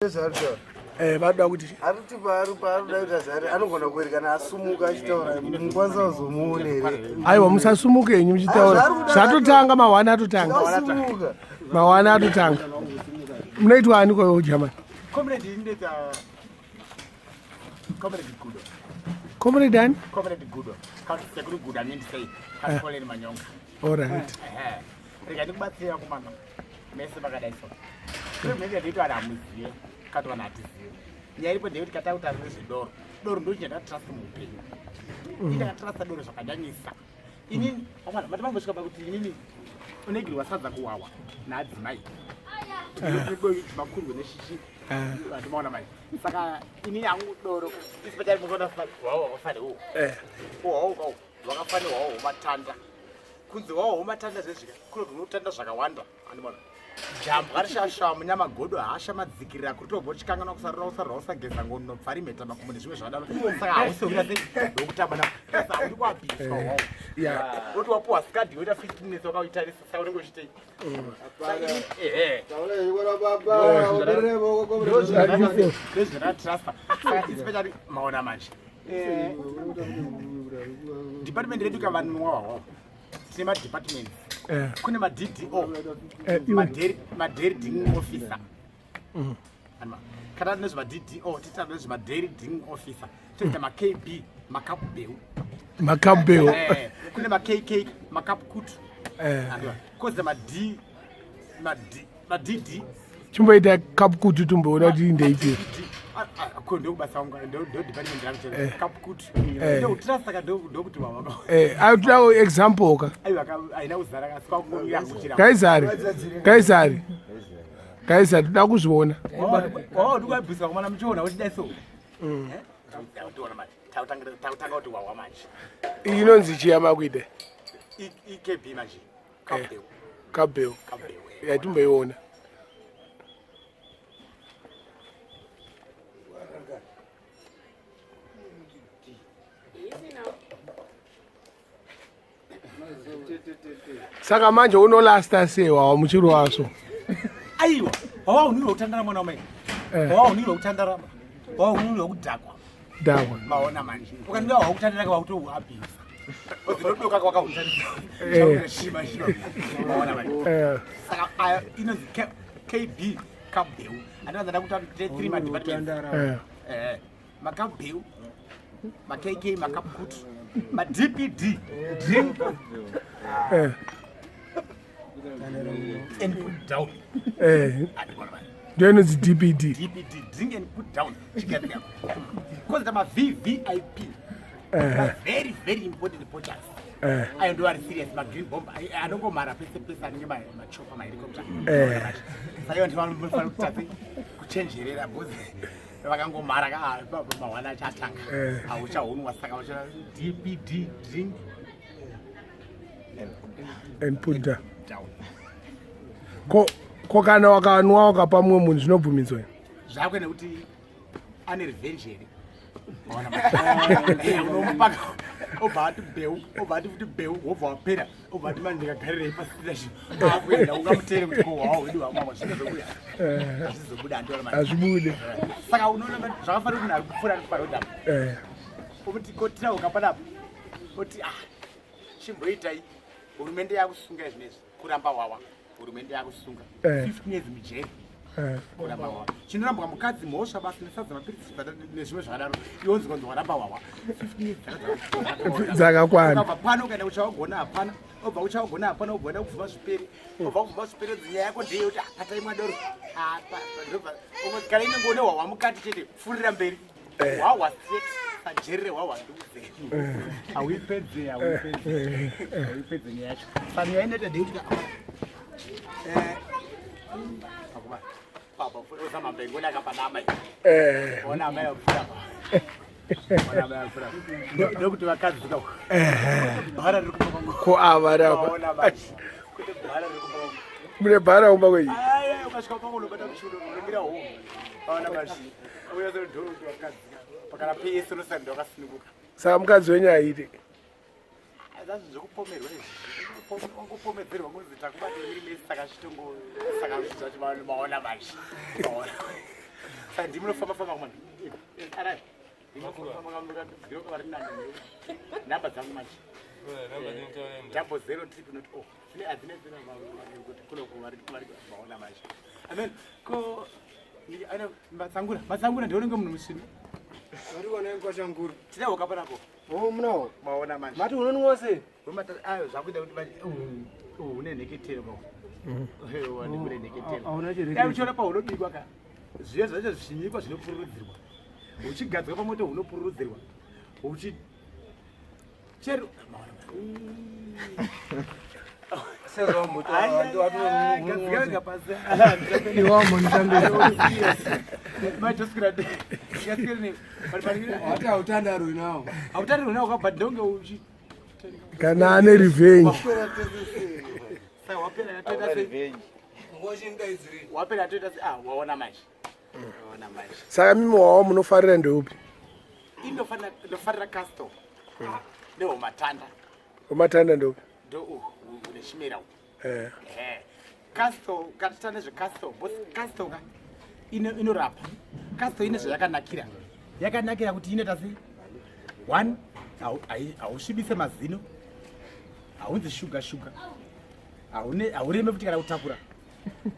Eh, vadoda kuti arikuti paari paarikuda kuita zvaari anogona kueri kana asumuka achitaura mukwanisa kuzomuona here? Aiwa, musasumuke henyu muchitaura. Zvatotanga, mahwani atotanga. Asumuka. Mahwani atotanga. Munoitwa ani kwayo German? Comrade Indeta. Comrade Gudo. Comrade ani? Comrade Gudo. Kana sekuru Gudo anindi sei? Kakoleni Manyonga. Alright. Ehe. Rega ndikubatsira kumama. Mese makadai so. Kune mnenge ndito ana amuziye, kati vana atiziye. Nyaya iripo ndeyekuti katakuta nezvedoro. Doro ndo chinhu trust muupenyu. Ini ndakatrasta doro zvakanyanyisa. Inini, amana, mati mambosvika pakuti inini unegirwa sadza kuwawa naadzimai. Makurwe neshishi. Atimaona mai. Saka inini hangu doro especially mukaona wawa wakafanira uwo. Uwo wakafanira wawo matanda. Kunzi wawo matanda zvezvika kunoti unotanda zvakawanda. Andimona. Jambwa rishasha munyama godo hasha madzikirira kuri tobva uchikanganwa kusarura usarura usageza ngono pfari mheta makumbo nezvimwe zvakadaro. Saka hausi kuita sei ndokutamba nako. Saka haudi kuabhiswa wawo. Woti wapuwa skadi woita 15 minutes wakauitarisa, saka unenge uchitei? Ehe. Ndozvandakatrasta. Saka especially maona manje. Department redu kavanwa wawo. Tine madepartments. Kune maDDO. Iwe. Madairy drinking officer. Anwa. Kana nezvemaDDO, tita nezvemadairy drinking officer, toita maKB, makapu beu. Makabeo. Kune maKK, makapu kutu. Anwa. Koza mad mad maDD. Chimboita kapukutu tumboona kuti ndeipi. Ko ndokubasa kwangu, ndo department rangu chero. Kapu kutu. Ndokutrasta ndokuti wawa. Akudawo example ka. Aiwa, haina kuzara asi kwakungomira kuchira. Kaisari, Kaisari, Kaisari, toda kuzviona. Wawa ndikuabvisa kumana muchiona uchidai so. Tautiona manje. Takutanga kuti wawa manje. Iyi inonzi chiya makuita? EKB manje. Kabeu. Kabeo. Kabeu. Yatimboiona. Easy now. Saka manje unolasta sei wawa muchiri waso? Aiwa, wawa unirwa kutandara mwana wamai. Wawa unirwa kutandara. Wawa unirwa kudhakwa. Dhakwa. Maona manje. Ukandiwa wawa kutandara kwa kuti uabuse. Ozidodoka kwakautarisa. Shima shima. Maona manje. Saka ayo inonzi KB, kabeu. Andinoza ndakuti tine three madepartments. Makabeu, maKK, makapukutu, maDPD, drink and put down. Ndo inonzi DPD. DPD, drink and put down. Chigadzira. Kozoita maVVIP. Very very important poachers. Ayo ndo ari serious, magreen bomb anongomhara pese pese, anenge machopa, mahelicopter. Saka ivo ndivanofanira kutatse kuchenjerera because vakangomhara ka mahwana achatanga. Hauchahunwa, saka ucha DPD, drink and put down. Down. Ko kana wakanwa wakapa mumwe munhu, zvinobvumidzwa? Zvakwe nekuti ane revenge here. Waona manje? Unomupaka, obva ati bheu, obva ati futi bheu, wobva wapera, obva ati manje ndikagarirei pasina zvinhu, akuenda ungamutere kuti ko hwawo wedu hwamwamwa zvinozobuda, hazvizobuda, handiona manje? Hazvibude. Saka unoona zvakafanira kuti munhu ari kupfuura ari kuparodhi apa, okuti kotirauka panapa, oti ah, chimboitai, hurumende yakusunga izvinezvi kuramba wawa, hurumende yakusunga 15 years mujeri. Kuramba wawa chinorambwa mukadzi mhosva basi nesadza, mapiritsi nezvimwe zvakadaro. Iwonzi kwanzi waramba wawa, 15 years Dzakakwana. Ukabva pano ukaenda kuchawagona hapana, obva kuchawagona hapana, obva uenda kubvuma zviperi, obva kubvuma zviperi, odzi nyaya yako ndeyekuti apataimwa doro. Apa, ndobva kana inenge une hwahwa mukati chete, pfuurira mberi hwahwa straight pajerere hwahwa nduze. Hauipedze, hauipedze, hauipedze nyaya yacho. Saka nyaya inoita ndeyekuti pakuba papa usamambe akapanama. Ona amai apfuura pa. Ona amai apfuura. Ndokuti vakadzi ka bhara riri kumba kwangu. Ko ava rapa? Ona manje. Kuti bhara riri kumba kwangu. Mune bhara kumba kwenyu? Aya, ukasvika pangu unobata muchiuno, unomira home. Ona manje. Uya ndokuti vakadzi ka. Pakana pese unosanda wakasununguka. Saka mukadzi wenyu haite? Azazvo zvekupomerwa izvi. Wangopomedzerwa kunzi takubate muri mese, saka zvitongo saka zvacho maona manje. Maona. Saka ndimi munofamba famba kumana. Arai. Namba dzangu manje. 00 triple not oh. Dzine adzine dzine kuti kuno kuvari vari maona manje. Amen. Ko ana matsangura matsangura ndione nge munhu musvinu. Vari kuona kwashanguru. Tine hoka panako. Oh, munawo. Maona manje. Mati unonwa sei? Ayo zvakuita kuti manje une nheketero ba. Une nheketero. Hauna chireketero. Dai uchiona paunobikwa ka. Zviya zvacho zvichinyikwa zvinopururudzirwa. Uchigadzwa pamoto hunopururudzirwa. Uchi chero maona manje. pasi. Wati hautandarwi nawo. Hautandarwi nawo but ndonge uchi Kana ane revenge. Saka wapera toita sei? Wapera toita sei? Ah, waona manje. Waona manje. Saka mimi wawa munofarira ndeupi? Inofanira ndofarira castle. Ndewomatanda. Wamatanda ndeupi? Ndo une chimera uyu. Eh. Eh. Castle, katita nezvecastle, boss castle ka inorapa. Castle ine zvayakanakira. Yakanakira kuti inoita sei? One, hausvibise mazino. Haunzi shuga shuga. Haureme futi kana kutakura.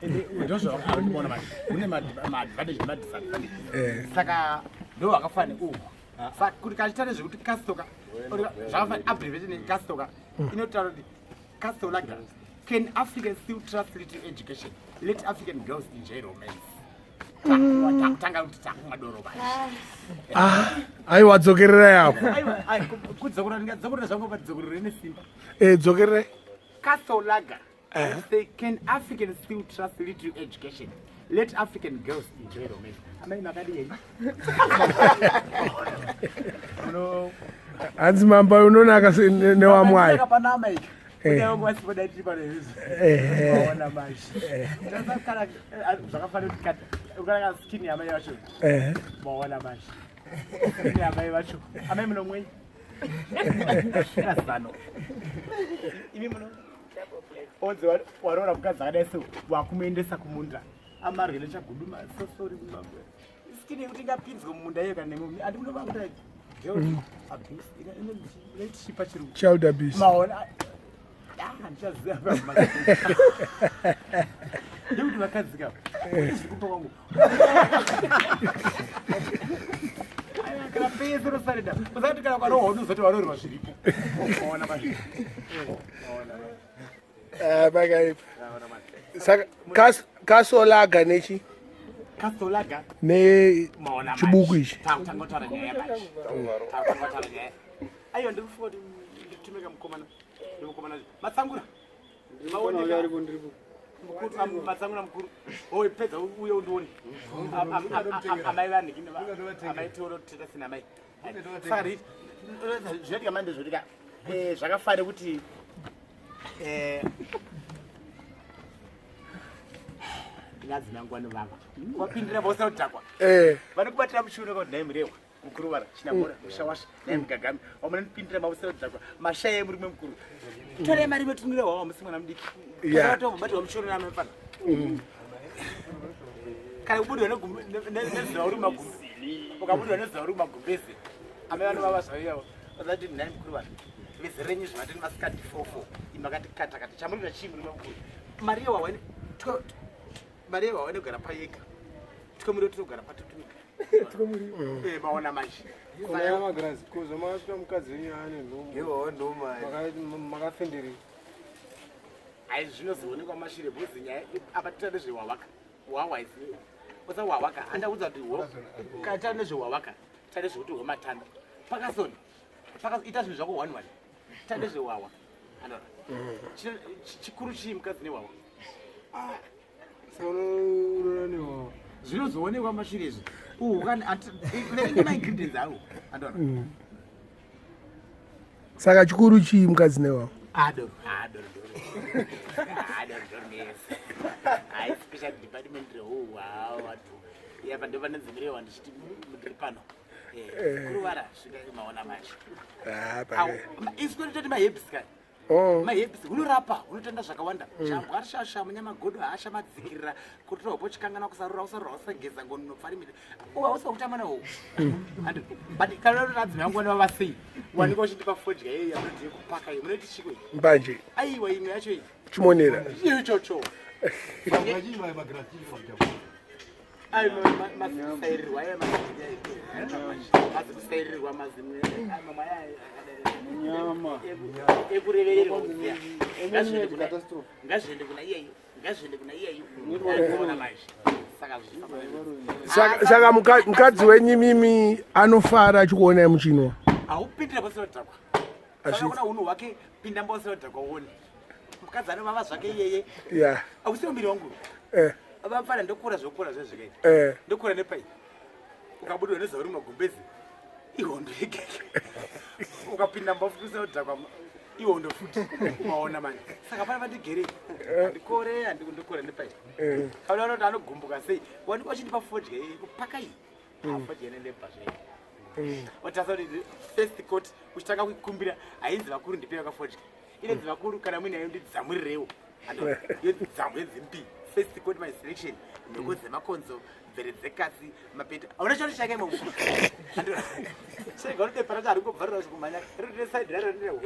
Ende ndozvawakaona manje. Une maadvantage nemadisadvantage. Saka ndo wakafanira uhu. Saka kuti kachita nezvekuti castle ka zvakafanira abbreviation yecastle ka inotaura kuti castle lager. Can Africans still trust little education? Let African girls enjoy romance. Tanga kuti takumwa doro manje. Ah, aiwa dzokererai apo. Aiwa, ai, kudzokorora ndingadzokorora zvangu but dzokororo rine simba. Eh, dzokererai. Castle Lager. Say, can Africans still trust little education? Let African girls enjoy romance. Amai makadi yenyu. Muno Hanzi mamba unonaka newamwai. Panama iki. Eh. Kudai wangu vasipodai tiri pano izvi. Eh. Waona manje. Ndasakara zvakafanira kuti kati ukaraka skin yamai vacho. Eh. Maona manje. Skin yamai vacho. Amai munomwenyi. Zano. Imi muno onzi waroora mukadzi akadai so wakumuendesa kumunda amarwe nechaguduma so sorry skin yekuti ingapinzwe mumunda iyo kana nemumi andi munova kuta girl abuse inochipa chirungu. Child abuse. Maona handichaziva ndekuti vakadzi ka zviri kupa kwangu Aiwa, kana pese rosarenda usati kana ukarohwa unozoti waroorwa zviripo. Maona manje. Maona. Ah, pakaipa. Saka castle lager nechi Castle Lager. ne Maona manje. chibuku ichi. Tangotaura nyaya manje. Tangotaura nyaya. Aiwa, ndiri kufunga kuti nditume kamukomana. Ndimukomana matsangura. Ndiripo ndiripo. Mukuru, matsangura mukuru. Oi, pedza uye undione. Amai vanhu amai tioro teta sina amai. Saka zvinoitika manje ndezvekuti ka zvakafanira kuti ndingadzina nguva nevava. Wapindira vose kudhakwa. Eh. Vanokubatira muchiuno kuti nhai murehwa mukuru vara chinamora mushawasha nhai mugagami wamunondipindira mavusira kudhakwa mashaya emurume mukuru torai mari metunire hwawa musi mwana mudiki. Yeah. Tobatirwa muchiuno namafana kana kubudirwa nezuva uri mumagumbi ukabudirwa nezuva uri mumagumbezi amai vanovava zvaivo vazati nhai mukuru vara vezi renyu zvavatini masikati 44 imakati kata kata chamurira chii murume mukuru mari yewawa mari yewawa inogara payega tkomuriwo tinogara patotumika. Maona manje. Kona magirazi ko zvamakasvika mukadzi wenyu ane nhumbu. Iwawo ndoma. Makafenderei? Hai, zvinozoonekwa mashure bhozi nyaya apa tita nezvewawaka wawa isi usa wawaka andaudza kuti kana tita nezvewawaka tita nezvekuti hwematanda pakasoni ita zvinhu zvako one one tita nezvewawa andona chikuru chii mukadzi newawa. Saka unorora newawa. Zvinozoonekwa mashure izvi uhu verenge maingredients awo andona. Saka chikuru chii mukadzi newawa? Adoro, adoro, adoro, donesi. Hayi, special department rehu watu. Yapa ndo panedzimirewa ndichiti ndiri pano. Kuruvara svika maona manje. Ah, Au, isu kwedu toti maherbs ka. Oh. Maherbs hunorapa, hunotanda zvakawanda. Jambwa rishasha, munyamagodo, hasha madzikirira, kutora hopo chikangana kusarura, usarura usageza ngono pfari miti. Uwa usakutamba nawo. And but kana uri radzima yangu vana vava sei? Wanika uchindipa fodya yeyi yamunoti yekupaka iyi, munoti chiko iyi? Mbanje. Aiwa imwe yacho iyi. Chimonera. Ichocho. Ai mazisairirwa aya mazisairirwa mazimwe mamwe aya ekurevererwa kuziya. Ngazviende kuna iyeyo, ngazviende kuna iyeyo. Ona manje. Saka zvichifamba. Saka mukadzi wenyu mimi anofara achikuonai muchinwa? Haupindira pasina kudhakwa. Saka kuna hunhu hwake, pinda pasina kudhakwa uone. Mukadzi anovava zvake iyeye. Hausiwo muviri wangu. Vapfana ndokura zvokura zvezvikaita. Ndokura nepai. Ukabudirwa nezuva uri mumagumbezi. Ihondo yegeke. Ukapinda mbafu usina kudhakwa ihondo futi. Umaona manje. Saka pana vandigere. Handikore, handikundokura nepai. Kana unoona kuti anogumbuka sei. Wanikwa uchindipa fodya iyi kupaka iyi. Fodya inendebva zvayo. Watasa kuti first coat uchitanga kuikumbira hainzi vakuru ndipe yakafodya. Inenzi vakuru kana muinayo ndidzamurirewo. Yodzamu yedzimpi. First coat my selection. Mheko dzemakonzo, mvere dzekatsi, mapeta. Hauna chiro chake imomo. Chega unodepa racho hari kungobvarura kumhanya. Rine side raro rine hwe.